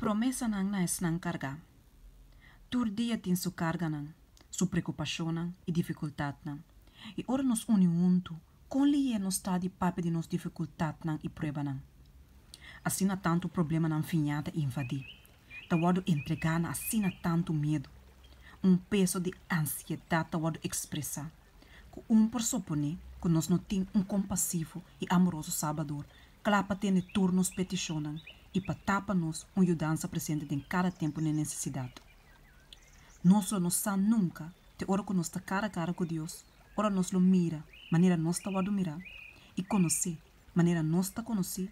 Promesanan na esnan kargá. Tur dia tin su karganan, su preokupashonnan i difikultatnan. I ora nos uni huntu, kon lihé nos ta di papia di nos difikultatnan i pruebanan? Asina tantu problemanan fiñá ta invadí, ta wòrdu entregá na asina tantu miedu. Un peso di ansiedat ta wòrdu ekspresá, ku un por soponé ku nos no tin un kompasivo i amoroso Salbador kla pa tende tur nos petishonnan i pa ta pa nos un yudansa presente den kada tempu di nesesidat. Nos lo no sa nunka te ora ku nos ta kara kara ku Dios, ora nos lo mira manera nos ta wòrdu mirá i konosé manera nos ta konosí,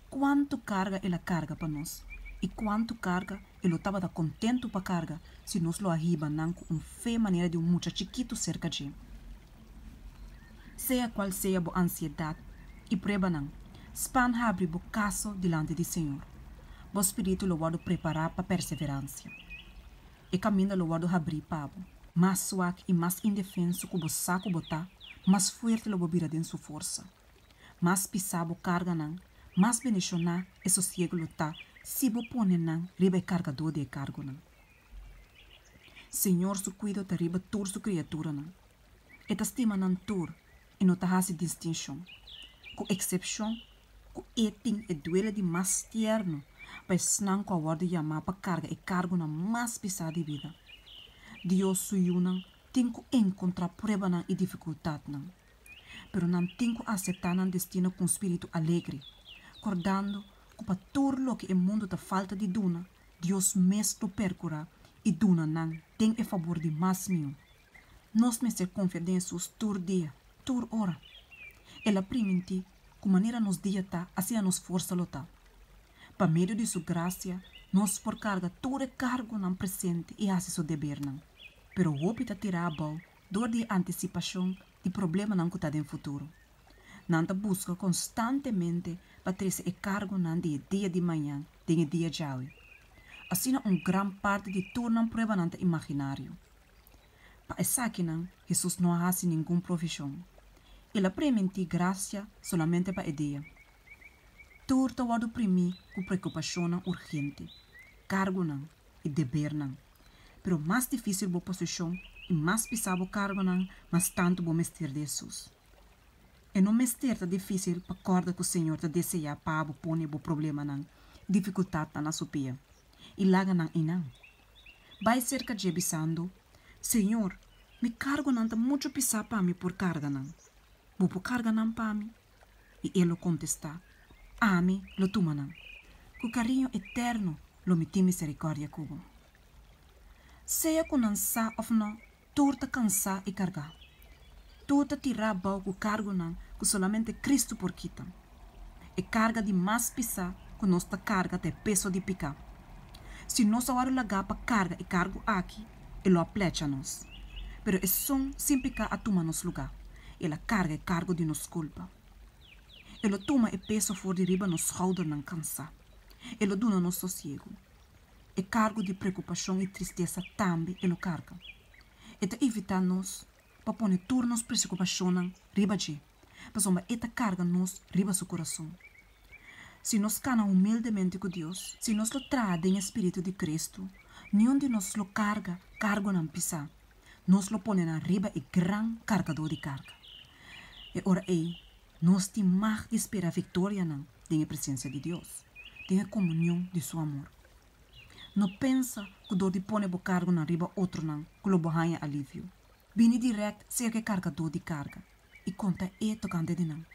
kuantu karga El a karga pa nos i kuantu karga E lo tabata kontentu pa karga si nos lo a hiba nan ku un fe manera di un mucha chikitu serka dje. Sea kual sea bo ansiedat i pruebanan, span habri bo kaso dilanti di Señor. Bo spiritu lo wòrdu prepará pa perseveransia. E kaminda lo wòrdu habrí pa bo. Mas swak i mas indefenso ku bo sa ku bo ta, mas fuerte lo bo bira den Su forsa. Mas pisá bo karganan, mas bendishoná e sosiegu lo ta si bo pone nan riba e kargadó di e kargonan. Señor su kuido ta riba tur su kriaturanan. E ta stima nan tur i no ta hasi distinshon, ku eksepshon ku e tin e duele di mas tierno pa esnan ku a wòrdu yamá pa karga e kargonan mas pisá di bida. Dios su yunan tin ku enkontrá pruebanan i difikultatnan, pero nan tin ku aseptá nan destino ku un spiritu alegre, kòrdando ku pa tur loke e mundu ta falta di duna, Dios mes lo perkurá i duna nan den e fabor di mas mihó. Nos mester konfia den Hesus tur dia, tur ora. El a primintí ku manera nos dia ta, asina nos forsa lo ta. Pa medio di su grasia, nos por karga tur e kargonan presente i hasi su debernan. Pero hopi ta tirá abou dor di e antisipashon di problemanan ku ta den futuro. Nan ta buska konstantemente pa trese e kargonan di e dia di mañan den e dia djawe. Asina un gran parti di tur nan pruebanan ta imaginario. Pa esakinan Hesus no a hasi ningun provishon. El a primintí grasia solamente pa e dia. Tur ta wòrdu primí ku preokupashonnan urgente, kargonan i debernan. Pero mas difísil bo posishon i mas pisá bo kargonan, mas tantu bo mester di Hesus. E no mester ta difísil pa kòrda ku Señor ta deseá pa bo pone bo problemanan i difikultatnan na Su pia i laga nan einan. Bai serka dje bisando, Señor, mi kargonan ta muchu pisá pa mi por karga nan. Bo por karga nan pa mi? I e lo kontestá, Ami lo tuma nan. Ku kariño eterno lo mi tin miserikòrdia ku bo. Sea ku nan sa òf nò, Tur ta kansá i kargá. Tur ta tirá bou ku kargonan ku solamente Kristu por kita. E karga di mas pisá ku nos ta karga ta e peso di piká. Si nos a wòrdu lagá pa karga e kargo aki, e lo a plecha nos. Pero esun sin piká a tuma nos lugá, el a karga e kargo di nos kulpa. E lo tuma e peso for di riba nos skoudernan kansá. E lo duna nos sosiegu. E kargo di preokupashon i tristesa tambe e lo karga. E ta invitá nos pa pone tur nos preokupashonnan riba dje, pasobra e ta karga nos riba su kurason. Si nos kana humildemente ku Dios, si nos lo traha den e spiritu di Kristu, niun di nos lo karga kargonan pisá, nos lo pone nan riba e gran kargadó di karga. E ora ei, nos tin mag di spera viktorianan den e presensia di Dios, den e komunion di su amor. No pensa ku dor di pone bo kargonan riba otronan ku lo bo haña alivio. Bini dirèkt serka e kargadó di karga i konta e tokante di nan.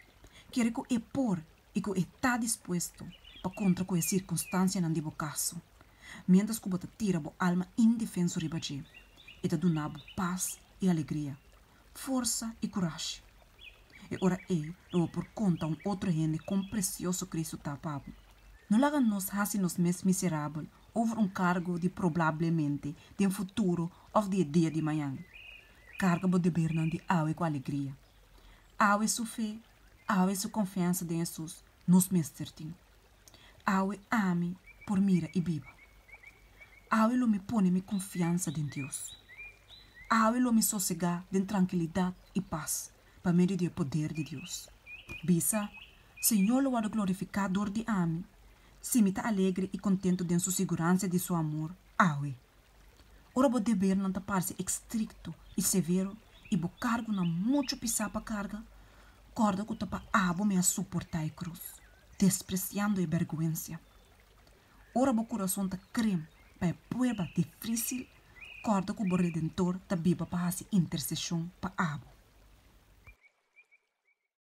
Kere ku e por i ku e ta dispuesto pa kontra ku e sirkunstansianan di bo kaso. Miéntras ku bo ta tira bo alma indefenso riba dje, e ta duna bo pas i alegria, forsa i kurashi. E ora ei lo bo por konta un otro hende kon presioso Kristu ta pa bo. No laga nos hasi nos mes miserabel over un kargo di probablemente den futuro òf di e dia di mañan. Karga bo debernan di awe ku alegria. Awe su fe, awe su konfiansa den Hesus nos mester tin. Awe ami por mira i biba. Awe lo mi pone mi konfiansa den Dios. Awe lo mi sosegá den trankilidat i pas pa medio di e poder di Dios. Bisa, Señor lo wòrdu glorifiká dor di ami. Si mi ta alegre i kontentu den su siguransia di su amor awe. Ora bo debernan ta parse estrikto i severo i bo kargonan muchu pisá pa karga, kòrda ku ta pa abo mi a soportá e krus, despresiando e bèrgwensia. Ora bo kurason ta krem pa e prueba difísil, kòrda ku bo Redentor ta biba pa hasi interseshon pa abo.